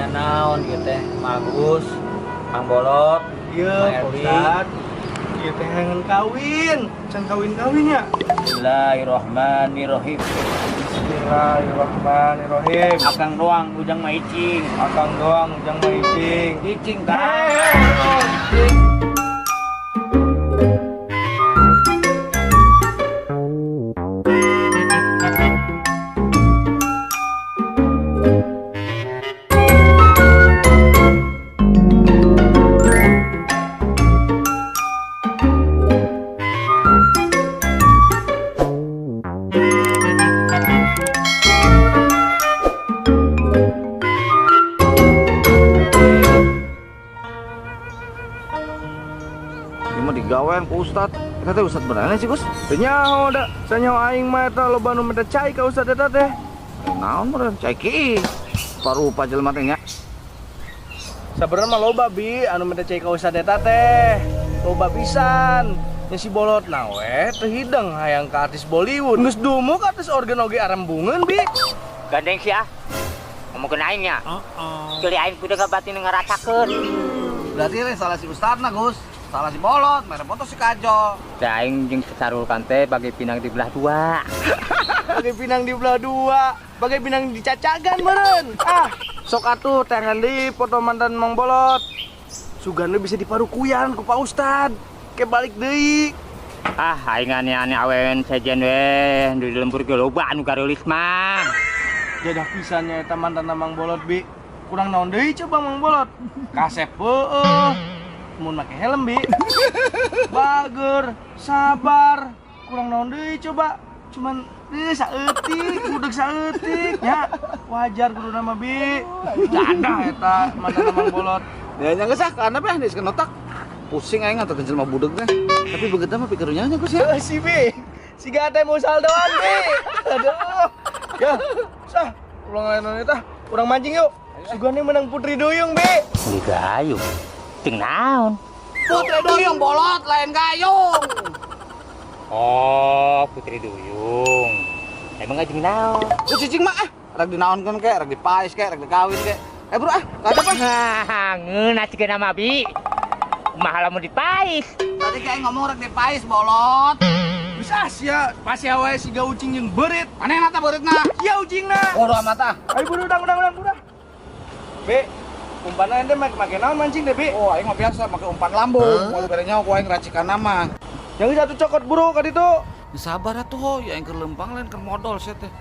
Aya naon ieu teh? Magus, Kang Bolot. Iya, Pak Ustad. Ieu teh hayang kawin. Can kawin-kawin nya. Bismillahirrahmanirrahim. Bismillahirrahmanirrahim. Akang doang ujang mah icing. Akang doang ujang mah icing. Icing kan. Digawean ku Ustad. Eta teh Ustad beneran sih, Gus? Teu nyaho da, sanyaho aing mah eta loba nu minta cai ka Ustad eta teh. Naon meureun cai kieu? Parupa jelema teh nya. Sabenerna mah loba bi anu minta cai ka Ustad eta teh. Loba pisan. Nya si Bolot na we teu hideng hayang ka artis Bollywood. Geus dumuk artis organ oge arembungeun bi. Gandeng sia. Ngomongkeun aing nya. Heeh. Keuli aing kudu ngabatin ngarasakeun. Berarti lain salah si Ustadna, Gus. Salah si Bolot, mere foto si Kajol. Da aing jeung sesarulkan teh bagai pinang di belah dua. Bagai pinang di belah dua, bagai pinang dicacagan meureun. Ah, sok atuh tangan deui foto mantan Mang Bolot. Sugana bisa diparukuyan ku Pak Ustad. Ke balik deui. Ah, aing aneh-aneh awewen sejen we, di lembur ge loba anu gareulis mah. Jadah pisan nya eta mantan Mang Bolot bi. Kurang naon deui coba Mang Bolot. Kasep heueuh. Mun make helm bi. Bager, sabar. Kurang naon deui coba. Cuman saeutik, budeg saeutik nya. Wajar kudu nama bi. Jadah eta mantan Mang Bolot. Ya nya geus ah, kana beh geus kena otak. Pusing aing atuh jelema budeg teh. Tapi begitu mah pikerunya nya Gus ya. Si bi. Siga teh mau saldoan bi. Aduh. Ya, sah. Ulang lain eta. Urang mancing yuk. Sugane menang Putri Duyung bi. Putri Gayung. Ting naon? Putri Duyung Bolot lain gayung. Oh, Putri Duyung. Emang ngajeng naon? Lu cicing mah ah, rek dinaonkeun ke, rek dipais ke, rek dikawin ke. Bro ah, kada apa? Nah, ngeunah siga nama bi. Kumaha lamun dipais? Tadi kayak ngomong rek dipais Bolot. Bisa sia, pasti wae siga ucing jeung beurit. Manehna tah beuritna? Iya ucingna. Bodo amat ah. Ayo buru udang. Bi, umpan ente make naon mancing deh, Bi? Oh, aing mah biasa make umpan lambung. Moal bere nyaho ku aing racikan mah. Yang satu cokot buru ka ditu. Sabar atuh, ya aing keur lempang lain keur modol sia teh.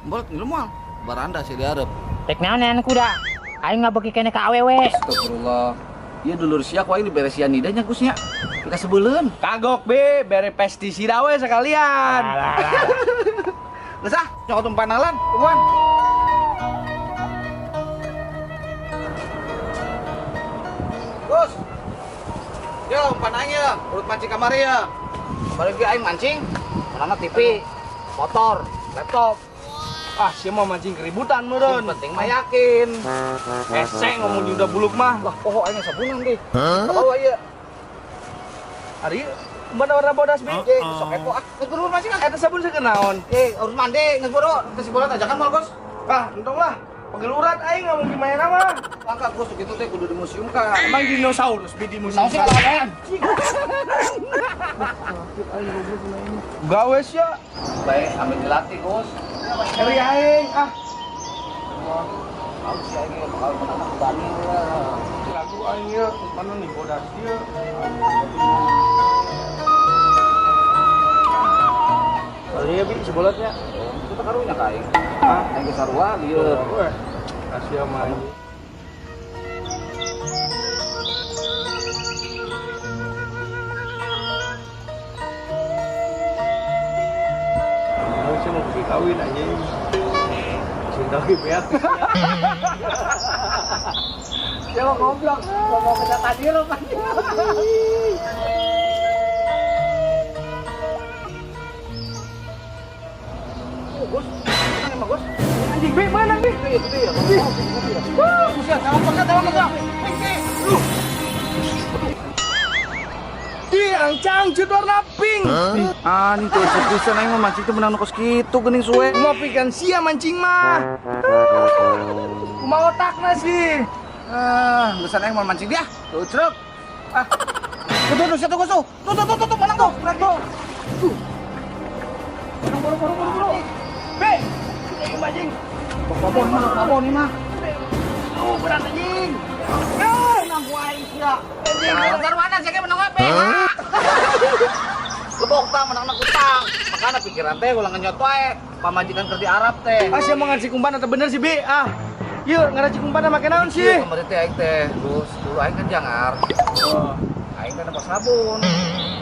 Bolot ngilu moal. Baranda sia dihareup. Rek naon anu kuda? Aing ngabeuki keneh ka awewe. Astagfirullah. Ieu dulur sia ku aing dibere sianida nya Gus nya. Pika sebeuleun. Kagok, Bi, bere pestisida we sekalian. Alah. Geus ah, cokot umpan alan, tungguan. Gus. Yo, umpan aing ya, urut mancing kamari ya. Balik ge aing mancing, mana TV, motor, laptop. Ah, sia mah mancing keributan meureun. Penting mah yakin. Ese ngomong udah buluk mah. Lah, poho aing sabunan deh. Kabawa ieu. Ari, umpan warna bodas bi. Sok kepo ah. Geus buru mancing ah. Eta sabun sakeun naon? Urut mandi, geus buru. Teu si Bolot ajakan moal, Gus. Ah, entong lah. Pegel urat aing ngomong gimana mah. Langka Gus kitu teh kudu dimuseumkan. Emang dinosaurus bi dimuseumkan. Naon sih kalawan? Gawe sia. Baik, ambil dilatih, Gus. Eri aing ah. Tahu si aing bakal menang bani lah. Lagu aing ieu umpan nih bodas ieu. Kali ya bi sebolotnya. Itu teh karunya ka aing. Ah, aing geus sarua lieur. Asia mah. Saya mau pergi kawin anjing. Cinta gitu ya. Dia mau goblok, mau ke tadi lo Pak. Oh, Gus, mana emang Gus? Anjing, Bi, mana Bi? Itu ya. Gus ya, jangan paksa, jangan paksa. Di angcang cut warna pink. Anjing tuh pisan aing mah mancing teh menang nu kos kitu geuning suwe. Kumaha pikan sia mancing mah. Kumaha otakna sih? Ah, geus aing mau mancing dia. Tuh truk. Ah. Tuh tuh tuh tuh tuh tuh tuh tuh menang tuh, truk tuh. Tuh. Buru buru buru buru. Be. Aing mancing. Babon mah, babon ini mah. Tuh berat anjing. Menang ku aing sia. Sarwana sia ge menang wae. Lebok tah menang utang. Makana pikiran teh ulah ngenyot wae. Pamajikan keur di Arab teh. Ah sia mau ngasih kumpan atau bener sih, Bi? Ah. Yuk, ngarah cikumpan make naon sih? Kemarin teh aing teh, Gus, dulu aing kan jangar. Oh. Aing kan dapat sabun.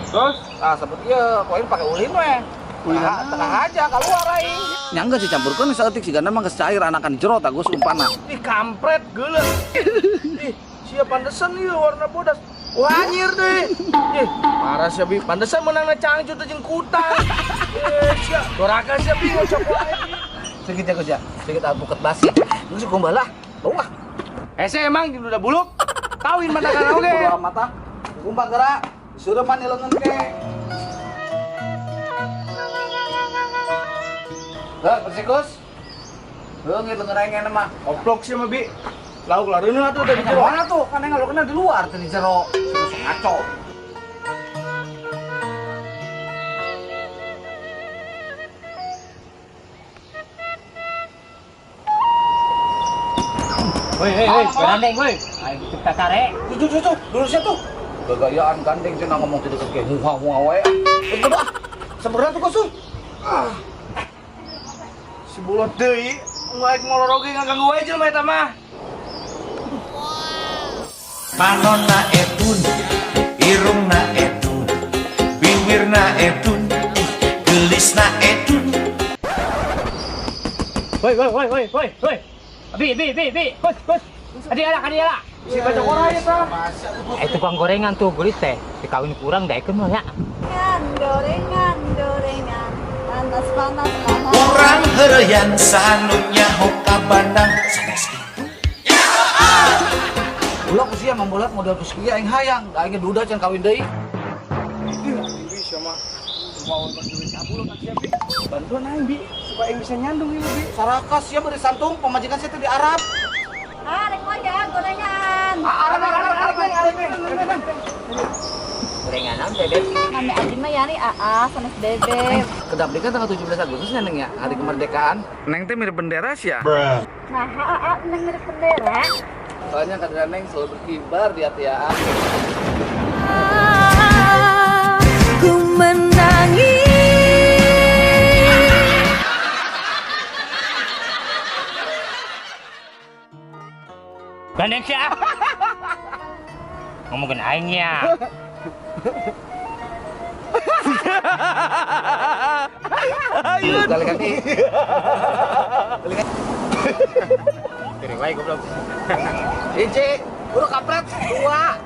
Terus? Ah, sabun ieu, ku aing pake ulin we. Ulin tengah aja keluar aing. Nya geus dicampurkeun saeutik sigana mah geus cair anakan jero tah Gus umpanna. Ih, kampret geuleuh. Ih, sia pandesan ieu warna bodas. Wah, anjir deh. Ih, parah sia Bi. Pandesan meunangna cangcut jeung kutang. Eh, sia doraka sia Bi ngocok wae. Sedikit ya Gus ya, sedikit alpukat basi. Geus gombal lah, bau ah. Hese emang jeung udah buluk. Kawin mata kana oge. Bodo amat ah. Kumpang geura, sureuman ileungeun ke. Heuh, bersih Gus. Leungit leungeun aing mah. Oplok sih mah Bi. Lauk lareuneuh atuh teh di jero. Mana tuh? Kan aing ngalukna di luar teh di jero. Sok ngaco. Woi, woi, woi, gandeng woi. Aing cipta sare. Tuh, tuh, tuh, lurusnya tuh. Gagayaan gandeng cenah ngomong teu deket ge huha-huha wae. Betul ah. Sebenarnya tuh Gus. Ah. Si bolot deui, ngaik molor oge ngaganggu wae jelema eta mah. Panonna etun, irungna etun, biwirna etun, geulisna etun. Woi, woi, woi, woi, woi, woi. Bi, bi, bi, bi, Kus, Kus. Adi ala, adi ala. Si baca koran eta. Tukang gorengan tuh geulis teh. Dikawin kurang daekeun mah ya. Gorengan, gorengan, panas, panas, panas. Urang heureuyan saha nu nyaho ka bandang sanes itu. Ulah ku sia mambolat modal ku sia aing hayang, da aing ge duda can kawin deui. Ih, Bi sia mah mau duit kabul kan sia Bi. Bantuan aing Bi supaya aing bisa nyandung ieu Bi. Sarakas sia beureun santung pamajikan sia teh di Arab. Ah, rek wae ya gorengan. Arab, Arab, Arab, Arab, Arab. Gorengan naon teh, Beb? Mami abdi mah yani aa sanes bebek. Kedap deui kan tanggal 17 Agustus nya Neng ya, hari kemerdekaan. Neng teh mirip bendera sia. Nah, aa neng mirip bendera. Soalnya kadang Neng selalu berkibar di hati aa. Ku menangis. Gandeng sia. Ngomongin aing ya. Ayo. Balikan nih. Balikan. Kering wae goblok. Hiji, buru kampret, dua.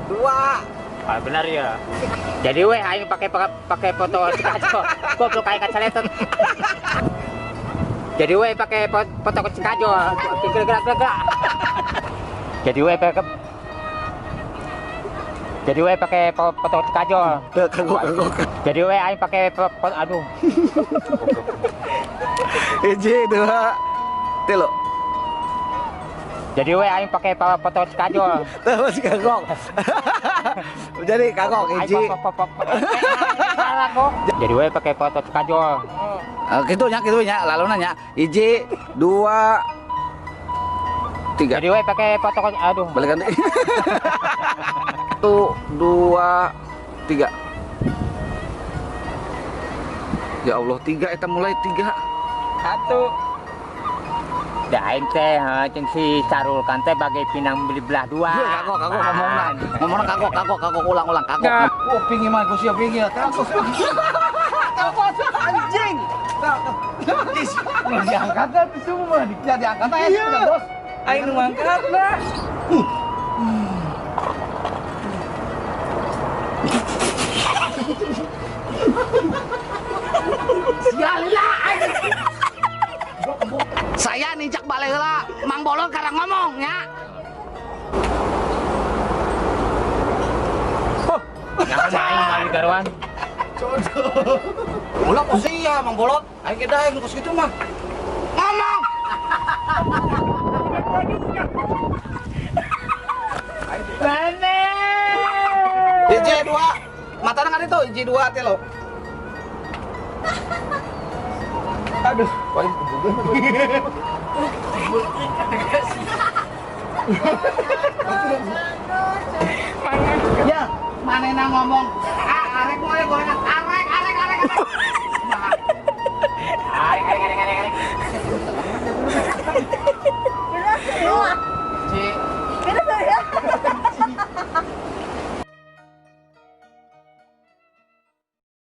Dua. Ah, benar ya. Jadi weh aing pakai pakai foto Cikajo. Goblok aing kacaletot. Jadi weh pakai foto Cikajo. Gerak gerak gerak. Jadi weh pakai Jadi weh pakai foto Cikajo. Jadi weh aing pakai aduh. Hiji, dua, tilu. Jadi weh aing pakai foto Cikajo. Terus kagok. Jadi kagok hiji. Jadi weh pakai foto Cikajo. Kitu nya, lalu nanya. Hiji, dua, tiga. Jadi weh pakai foto aduh. Balikan deui. 1, 2, 3. Ya Allah, 3 eta mulai 3. 1. Da aing teh jeung si Sarul kan teh bagai pinang beli belah dua. Iya, kagok kagok ngomongna. Ngomongna kagok kagok kagok ulang-ulang kagok. Oh, pingin mah Gus ya pingin. Kagok. Kagok anjing. Is, ulah diangkat atuh semua. Ya diangkat aya sudah, Bos. Aing nu ngangkatna. Sialila aing. Saya nincak balik heula, Mang Bolot karang ngomong nya. Oh, nyaman aing mah garuan. Jodoh. Ulah ku sia Mang Bolot, aing ge daek nu kos kitu mah. Ngomong. Hiji dua. Matana kan itu hiji dua teh lo. Aduh, paling Ya, manena ngomong